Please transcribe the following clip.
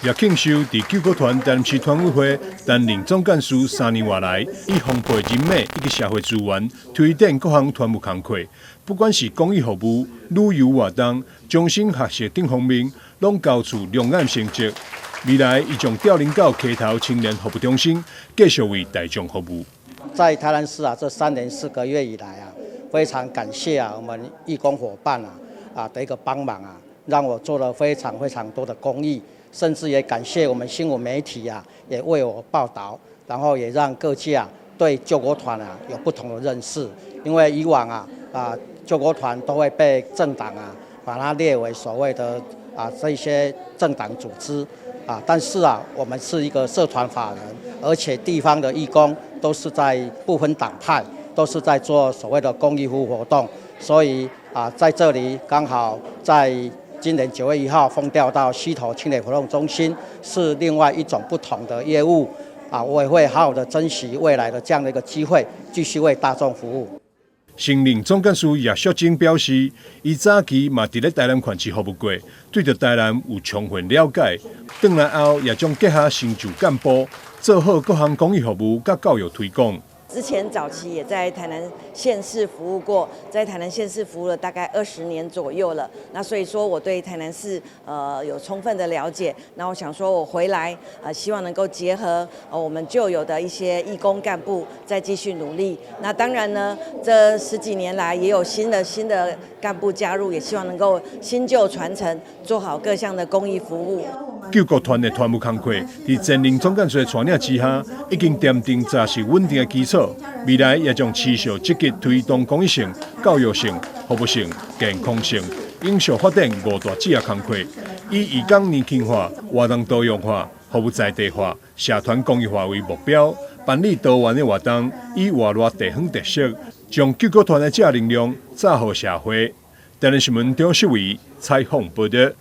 葉慶秀佇救國團台南市團委會擔任總幹事3年外來，以豐富的人脈以及社會資源，推展各項團務工課。不管是公益服務、旅遊活動、終身學習等方面，攏交出亮眼成績。未來，伊將調任到溪頭青年服務中心，繼續為大眾服務。在台南市啊，這3年4個月以來啊，非常感謝啊，我們義工夥伴啊的一個幫忙啊，讓我做了非常非常多的公益。甚至也感謝我們新聞媒體啊，也為我報道，然後也讓各界啊對救國團啊有不同的認識。因為以往啊救國團都會被政黨啊把它列為所謂的啊這些政黨組織啊，但是啊我們是一個社團法人，而且地方的義工都是在不分黨派，都是在做所謂的公益服務活動，所以啊在這裡剛好在今年9月1號奉調到溪頭青年活動中心，是另外一種不同的業務啊，我也會好好的珍惜未來的這樣的一個機會，繼續為大眾服務。新任總幹事葉淑貞表示，伊早期嘛佇咧台南縣市服務過，對著台南有充分了解。轉來後也將結合新舊幹部，做好各項公益服務佮教育推廣。之前早期也在台南縣市服務過，在台南縣市服務了大概20年左右了。那所以說我對台南市有充分的了解。那我想說我回來希望能夠結合我們舊有的一些義工幹部，再繼續努力。那當然呢，這十幾年來也有新的幹部加入，也希望能夠新舊傳承，做好各項的公益服務。救國團的團務工課，佇前任總幹事的帶領之下，已經奠定紮實穩定的基礎。未來也將持續積極推動公益性、教育性、服務性、健康性、永續發展五大主要工課，以義工年輕化、活動多樣化、服務在地化、社團公益化為目標，辦理多元的活動，以活絡地方特色，將救國團的正能量炸予社會。台南新聞張世偉採訪報道。